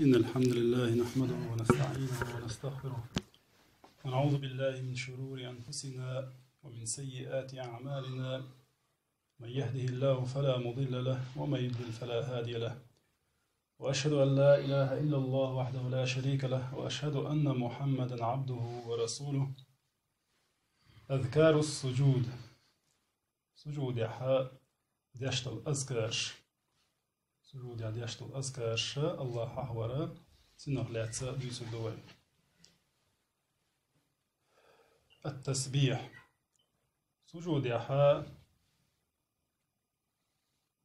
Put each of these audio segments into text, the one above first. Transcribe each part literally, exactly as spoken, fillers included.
إن الحمد لله نحمده ونستعينه ونستغفره، ونعوذ بالله من شرور أنفسنا ومن سيئات أعمالنا. من يهده الله فلا مضل له، ومن يضلل فلا هادي له. وأشهد أن لا إله إلا الله وحده لا شريك له، وأشهد أن محمدا عبده ورسوله. أذكار السجود. Сужудехьа деш дола азкараш. Сужудехьа деш дола азкараш Аллахӏ хьахьора, цунах лаьца дуьйцур ду вай. التسبيح. Сужудехьа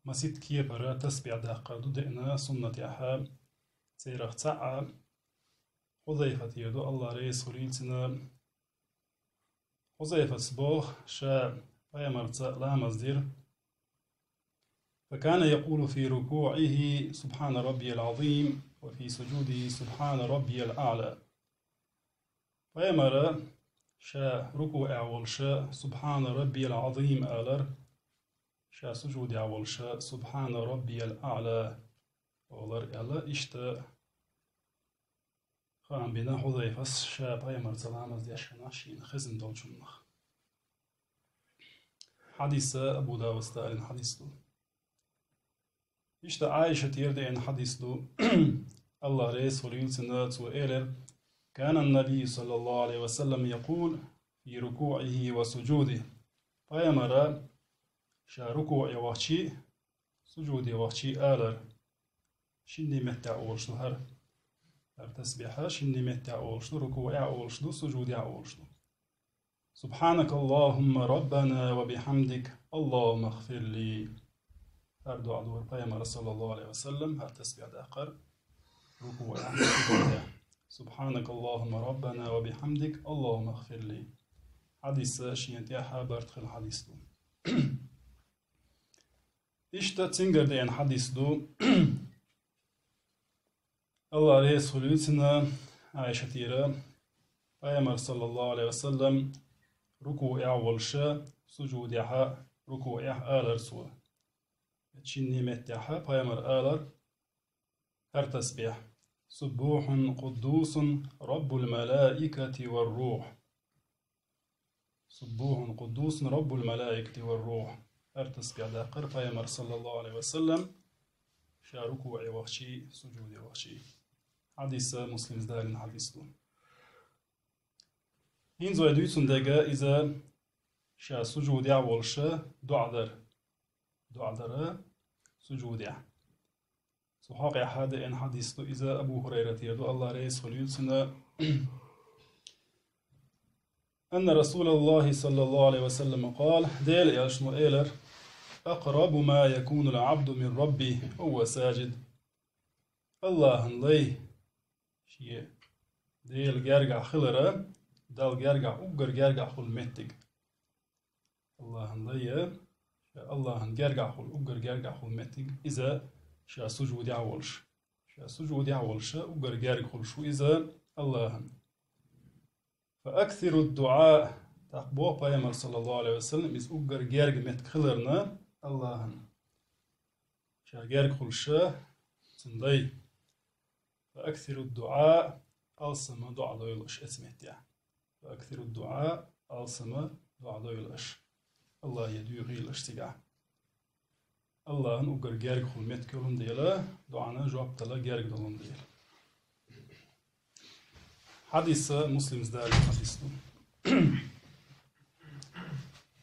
масийтта кепара тасбихь даккхар ду деана суннатехьа. Царех цаӏ Хьузайфатера ду, Аллахӏ реза хуьлийла цунна. Хьузайфас боху, ша пайхамарца ламаз дира. فكان يقول في ركوعه سبحان ربي العظيم، وفي سجوده سبحان ربي الأعلى. Пайхамара ша рукуъехь волуша سبحان ربي العظيم алар, ша сужудехь волуша سبحان ربي الأعلى олар аьлла, иштта хаам бина Хьузайфас ша пайхамарца ламаз деш хенахь шена хезна долчунах. Хьадис Абу Давуда дийцина хьадис ду. Иштта Ӏайшатера деана хьадис ду. Аллахӏ реза хуьлийла цунна, цо элира: كان النبي صلى الله عليه وسلم يقول في ركوعه وسجوده. Пайхамара ша рукуъе вахчий, сужуде вахчий алар. Шинне меттехь олуш ду хӀара. ХӀара тасбихь шинне меттехь олуш ду, рукуъехь олуш ду, сужудехь олуш ду. سبحانك اللهم ربنا وبحمدك اللهم اغفر لي. ХӀара дуьа дора пайхамара, саллаллаху Ӏалайхи ва саллам, хӀара тасбихь даккхар рукуъехь, сужудехь. سبحانك اللهم ربنا وبحمدك اللهم اغفر لي. Хьадис шена тӀехь барт хилла хьадис ду. Иштта цуьнгара деана хьадис ду. Аллахӏ реза хуьлийла цунна, Ӏайшатера, пайхамар, саллаллаху Ӏалайхи ва саллам, рукуъехь волуша, сужудехьа, рукуъехь алар цо. Шинне меттехьа пайхамар алар хӀара тасбихь: سبوح قدوس رب الملائكة والروح. سبوح قدوس رب الملائكة والروح. ХӀара тасбихь даккхар пайхамар, саллаллаху Ӏалайхи ва саллам, ша рукуъе вахчий, сужуде вахчий. Хьадис Муслима далийна хьадис ду. ХӀинца вай дуьйцун дерг иза ша сужудехь волуша дуьа дар. ДуьаӀ дара сужудехь. Цу хьокъехь деана хьадис ду иза, Абу Хурайратера ду, Аллахь реза хуьлийла цунна. أن رسول الله صلى الله عليه وسلم قال, Делан элчано элира: أقرب ما يكون العبد من ربه وهو ساجد. Аллахьан лай шен Делан гергахь хилар, Далла гергахь, уггар гергахь хула меттиг. Аллахьан лай, ша Аллахьан гергахь хула, уггар гергахь хула меттиг, иза ша сужудехь волуш. Ша сужудехь волуша, уггар герга хуьлуш ву иза Аллахьан. فأكثروا الدعاء. ТӀаккха боху пайхамар, саллаллаху Ӏалайхи ва саллам, иза уггар герга меттиг хиларна Аллахьан, ша герга хуьлуша цунна лай. فأكثروا الدعاء. Алсама дуьа дойла аша эцу меттехь. فأكثروا الدعاء. Алсама дуьа дойла аша. Аллахье доьхийла аша цигахь. Аллахьан уггар герга хула меттиг йолун дела, дуьана жоп дала герга долун дела. Хьадис Муслима далийна хьадис ду.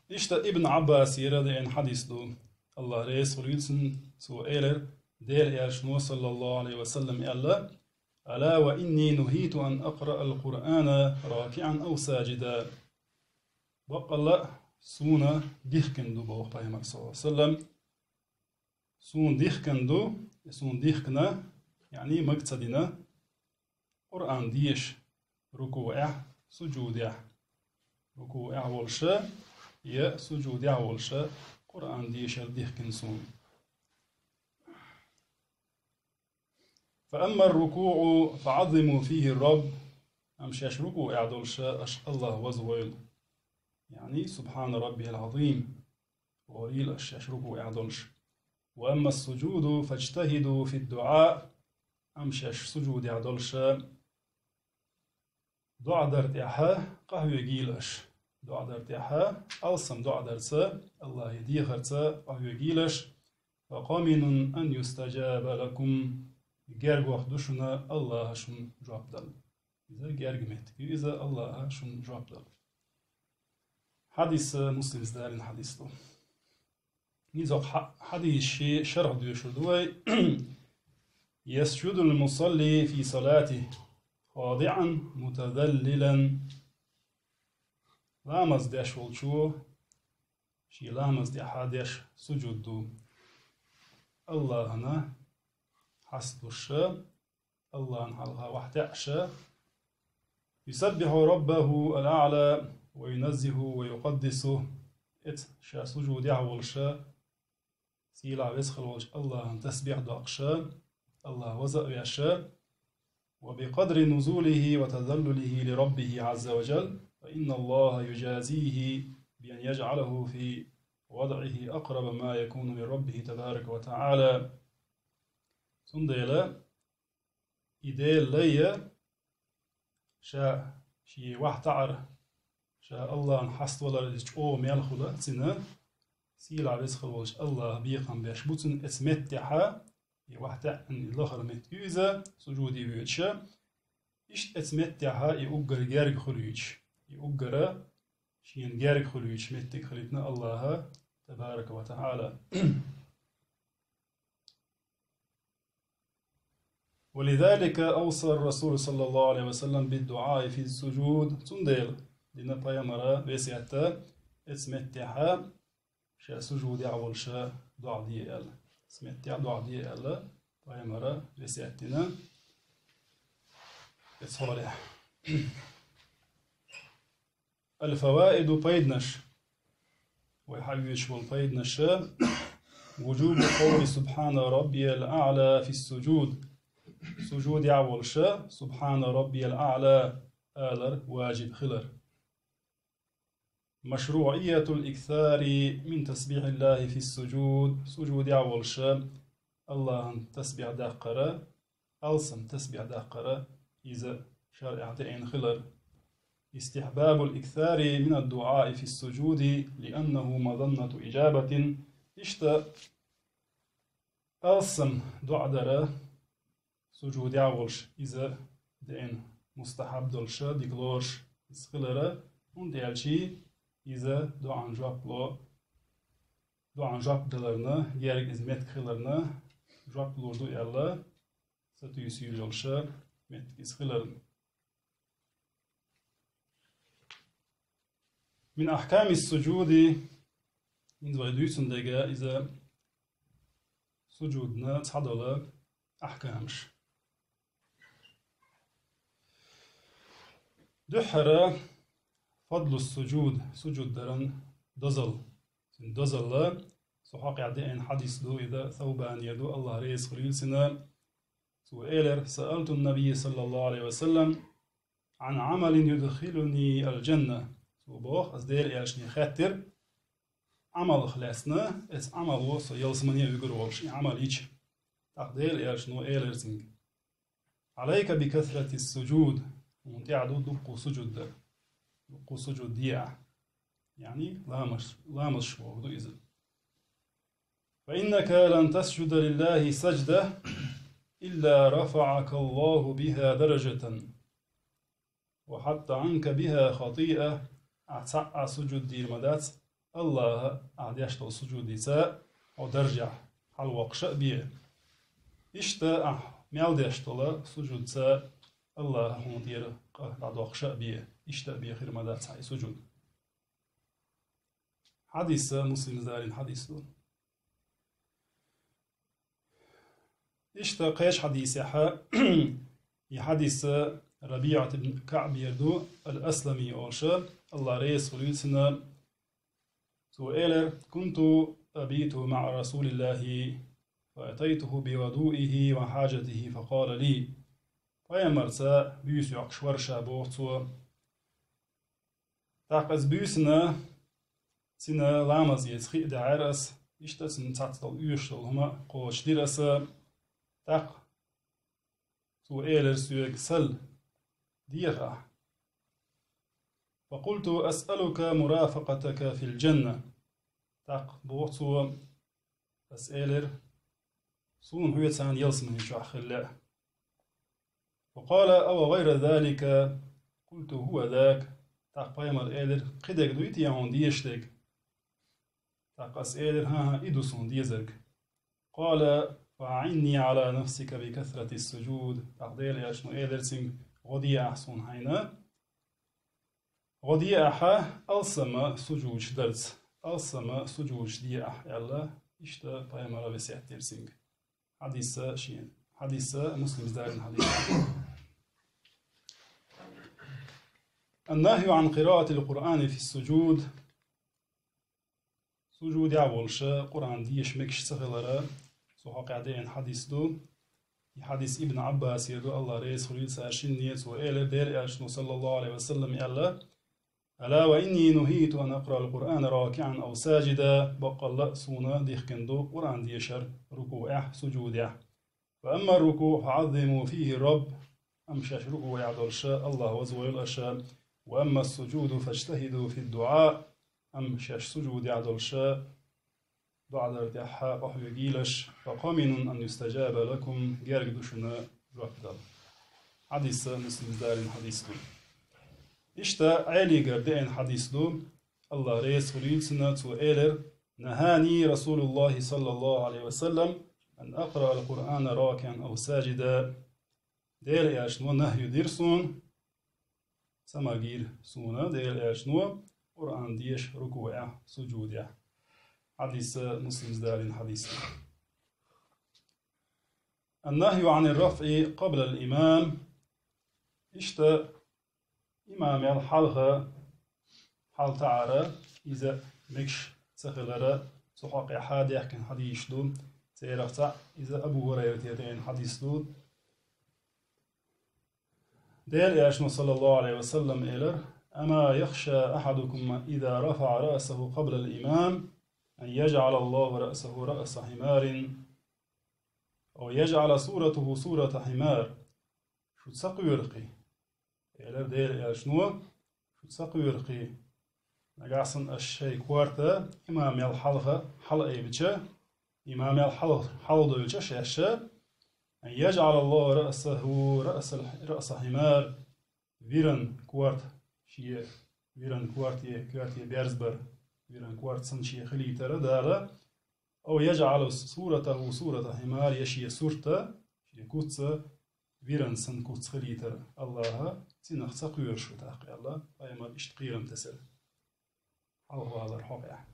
Иштта Ибн Ӏаббасера деана хьадис ду. Аллахь реза хуьлийла цунна, цо элира, Делан элчано, саллаллаху Ӏалайхи ва саллам, аьлла: ألا وإني نهيت أن أقرأ القرآن راكعا أو ساجدا. Баккъалла а суна дихкина ду, боху пайхамар, саллаллаху Ӏалайхи ва саллам. Суна дихкина ду, суна дихкина, яъни мага ца дина, Къуръан деша рукуъехь, сужудехь. Рукуъехь волуша, я сужудехь волуша Къуръан дешар дихкина суна. فأما الركوع فعظموا فيه الرب. Амма шаьш рукуъехь долуша аша Аллахь вазвойла. Яъни, سبحان ربي العظيم олийла аша шаьш рукуъехь долуша. وأما السجود فاجتهدوا في الدعاء. ам шаьш сужудехь долуша доӀа дар тӀехьа къахьоьгийла аша. ДоӀа дар тӀехьа, алсам доӀа дарца, Аллахье дехарца къахьоьгийла аша. «Факъаминун ан юстаджаба лакум», гергах ду шуна Аллахьа шун жоп дала. Иза герга меттиг ю, иза Аллахьа шун жоп дала. Хьадис Муслимс далийна хьадис ду. Иза хьа-, хьадис ши шарх доьшур ду вай. «Ясджудул мусалли фи салати, хадиан мутадаллилан». Ламаз деш волчо шен ламаз тӀехьа деш сужуд ду. Аллахьана хьасталуша, Аллахьан хьалха вахь таьӀша, «юсаббихьу раббаху ал-аӀла ва юназзиху ва юкъаддису». Эц ша сужудехь волуша, сийлахь веза хила волчу Аллахьан тасбихь доккхуша, Аллахь ваза а веша, «ва бикъадри нузулихи ва тазаллулихи ли раббихи Ӏазза ва джал, фа инна Аллахьа юджазихи би ан яджӀалаху фи вадӀихи акъраба ма якуну мин раббихи табарака ва таӀала». Цундела и Делан лай а, ша шен вахь таӀар, ша Аллахьана хьаставалар иза чӀогӀа мел хуьлу цуьнан, сийлахь веза хила волчу Аллахьа бекхам беш бу цуьнан эца меттехьа, и вахь таьӀна и лахара меттиг ю иза, сужуде воьдуша. Иштта эца меттехьа и уггар герга хуьлуьйтуш, и уггара шена герга хуьлуьйтуш меттиг хилийтина Аллахьа, табарака ва таӀала. «Ва лизалика авса ар-Расул саллаллаху Ӏалайхи ва саллам бид-дуӀаи фи суджуд». Цундела дина пайхамара весетта эца меттехьа ша сужудехь волуша доӀа де аьлла. Эца меттехь доӀа де аьлла пайхамара весетта дина эца хьолехь. Аль-фаваиду, пайданаш. Вай хьан вуьйцуш волу пайданаш. Вуджубу къавли «Субхьана раббиял аъла» фи суджуд. Сужудехь волуша «Субхьана раббиял аъла» алар важиб хилар. Машруъиятул иксари мин тасбихиллахи фи суджуд. Сужудехь волуша Аллахьан тасбихь даккхара, алсам тасбихь даккхара иза шарӀехь деана хилар. Истихьбабул иксари мин ад-дуӀаи фи суджуди, лианнаху мазаннату иджабатин. Иштта алсам доӀа дара сужудехь волуш иза деана мустахьаб долуша, дика лоруш иза хилара, хӀунда аьлча иза доӀан жоп ло, доӀан жоп даларна, герга иза меттиг хиларна жоп лур ду аьлла, сатуьйсийла йолуша меттиг иза хиларна. Мин ахками суджуди, хӀинца вай дуьйцун дега иза сужудна цхьадолу ахкамаш. Дуьххьара фадлу суджуд, сужуд даран дозалла. Цуьнан дозалла, цу хьокъехь деана хьадис ду, иза Саубанера ду, Аллахь реза хуьлийла цунна. Цо элира: «Саалту набийя саллаллаху Ӏалайхи ва саллам Ӏан Ӏамалин юдхилуни аль-джанна». Цо боху, ас Делан элчане хаьттира, Ӏамалх лаьцна, эс Ӏамал ву со ялсамане вуьгур волуш, и Ӏамал йича. ТӀаккха Делан элчано элира цуьнга: «Ӏалайка би касрати суджуд». Хьуна тӀехь ду дуккха сужуд дар. Дуккха сужуд де ахь. Яъни ламаз, ламазаш бохург ду иза. «Фа иннака лан тасджуда лиллахи саджда, илла рафаӀака Аллаху биха даражатан, ва хьатта Ӏанка биха хатиа». Ахь цхьаъ а сужуд дийр ма дац, Аллахьа ахь деш долу сужудица хьо даржехь хьалавоккхуш а бе. Иштта ахь мел деш долу сужудца Аллахьа хьуна тӀера къа дӀадоккхуш а бе. Иштта а бе хир ма дац хьан и сужуд. Хьадис Муслимс далийна хьадис ду. Иштта кхечу хьадисехь, и хьадис РабиӀат ибн КаӀбера ду, ал-Аслами олуш, Аллахь реза хуьлийла цунна, цо элира: «Кунту абиту маӀа Расулиллахи, фа атайтуху би вадуихи ва хьаджатихи, фа къала ли». Пайхамарца буьйса йоккхуш вара ша, боху цо. ТӀаккха ас буьйсина, цуьнан ламаз эца хи а даьхьира ас, иштта цуьнан цхьацца долу оьшуш долу хӀума кхочушдира ас. ТӀаккха Цо элира соьга: «Сал, деха ахь». فقلت: «أسألك مرافقتك في الجنة». ТӀаккха боху цо, ас элира: «Суна хьоьца ялсамани чохь хила лаьа». فقال: «أو غير ذلك؟» قلت: «هو ذاك». ТӀаккха пайхамар элира: «Кхидерг дуй те хьуна дезаш дерг?» ТӀаккха ас элира: «ХӀан-хӀа, и ду суна дезарг». قال: «فأعني على نفسك بكثرة السجود». ТӀаккха Делан Элчано элира цуьнга: «ГӀо де ахь суна хьайна. ГӀо де ахьа алсама сужудаш дарца. Алсама сужудаш де ахь», — аьлла, иштта пайхамара весет дира цуьнга. Хьадиса шен. Хьадиса Муслима дийцина хьадис. النهي عن قراءة القرآن في السجود. Сужудехь волуша Къуръан деша мегаш ца хилара, цу хьокъехь деана хьадис ду. И хьадис Ибн Ӏаббасера ду, АллахӀ реза хуьлийла царна шинна, цо элира, Делан Элчано, саллаллаху Ӏалайхи ва саллам, аьлла: «ألا وإني نهيت أن أقرأ القرآن راكعا أو ساجدا». Баккъалла а суна дихкина ду Къуръан дешар рукуӀехь, сужудехь. «وأما الركوع فعظموا فيه الرب». Амма шаьш рукуӀехь долуша АллахӀ вазвойла аша. «وأما السجود فاجتهدوا في الدعاء». Амма шаьш сужудехь долуша доӀа дар тӀехь къахьоьгийла аша. «فقمن أن يستجاب لكم». Герга ду шуна жоп дала. Хьадиса Муслима дийцина хьадис ду. Иштта Ӏелигара деана хьадис ду. АллахӀ реза хуьлийла цунна, цо элира: «نهاني رسول الله صلى الله عليه وسلم أن أقرأ القرآن راكعا أو ساجدا». Делан Элчано нахью дира суна, ца магийра суна Делан Элчано Къуръан деша рукуӀехь, сужудехь. Хьадиса Муслима дийцина хьадис ду. «النهي عن الرفع قبل الإمام». Иштта имамел хьалха хьалтаӀара, иза мегаш ца хилара, цу хьокъехь дехкина хьадисаш ду. Церах цхьаъ иза Абу ХӀурайрате деана хьадис ду. Делан Элчано, саллаллаху Ӏалайхи ва саллам, элира: «أما يخشى أحدكم إذا رفع رأسه قبل الإمام أن يجعل الله رأسه رأس حمار أو يجعل صورته صورة حمار». Шу ца кхоьру кхин, элира Делан Элчано, шу ца кхоьру кхин, нагахь санна аша шайн корта имамел хьалха хьалаайбича, имамел хьал-, хьалдойлча шаьш, «أن يجعل الله رأسه رأس، رأس حمار», виран корта шен, виран корта, коьрте берзабар, виран корта санна шен хилийтара Дала, «أو يجعل صورته صورة حمار», я шен сурта, шен куц виран санна куц хилийтара АллахӀа, цунах ца кхоьру шу тӀаккха, аьлла, пайхамара иштта кхерам тесира. Хьалхавалар хьокъехь.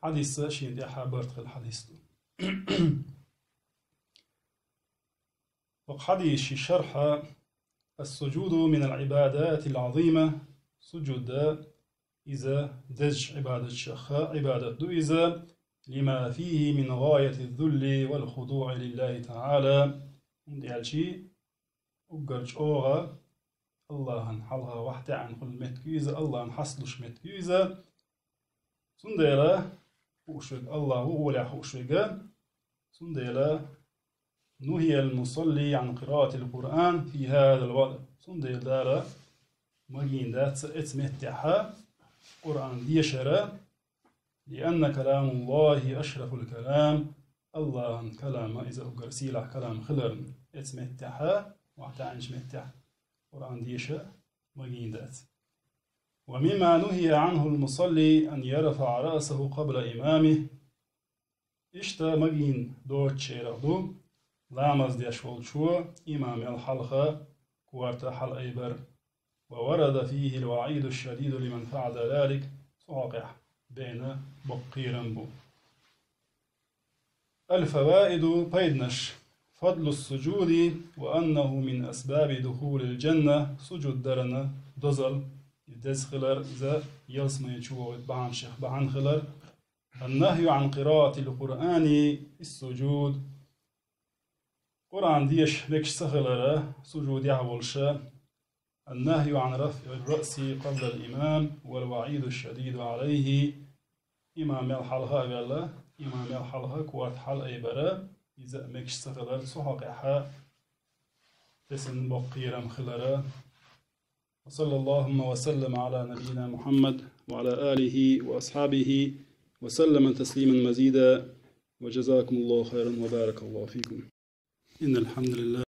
Хьадис шен тӀехь барт хилла хьадис ду. ХӀокху хьадиса шархь: «السجود من العبادات العظيمة». Сужуд иза дезачу Ӏибадатех Ӏибадат ду иза, «لما فيه من غاية الذل والخضوع لله تعالى». ХӀунда аьлча уггар чӀогӀа АллахӀан хьалха вахьтаьӀна хуьлу меттиг ю иза, АллахӀан хьасталуш меттиг ю иза. Цундела хууш верг АллахӀ ву гӀолехь хууш верг. Цундела «نهي المصلي عن قراءة القرآن في هذا الوضع». Цундела Дала магийна дац оцу меттехь Къуръан дешара, «لأن كلام الله أشرف الكلام». АллахӀан калам иза уггар сийлахь калам хиларна, оцу меттехь, вахьтаьӀначу меттехь Къуръан деша магийна дац. «ومما نهي عنه المصلي أن يرفع رأسه قبل إمامه». Иштта магийна доцучарах ду ламаз деш волчо имамел хьалха корта хьалаайбар. «وورد فيه الوعيد الشديد لمن فعل ذلك». Цу хьокъехь беана боккха кхерам бу. «الفوائد», пайданаш. «فضل السجود وأنه من أسباب دخول الجنة». Сужуд даран дозалла, деза хилар, иза ялсамани чу вогӀуьйту бахьанашех бахьана хилар. «النهي عن قراءة القرآن في السجود». Къуръан деша мегаш ца хилара сужудехь волуша. «النهي عن رفع الرأس قبل الإمام والوعيد الشديد عليه». Имамел хьалха а ваьлла, имамел хьалха корта хьалаайбара, иза мегаш ца хилар, цу хьокъехь Desin bok qiram xilara. وصلى اللهم وسلم على نبينا محمد وعلى آله وأصحابه وسلم تسليما مزيدا. وجزاكم الله خيرا وبارك الله فيكم. إن الحمد لله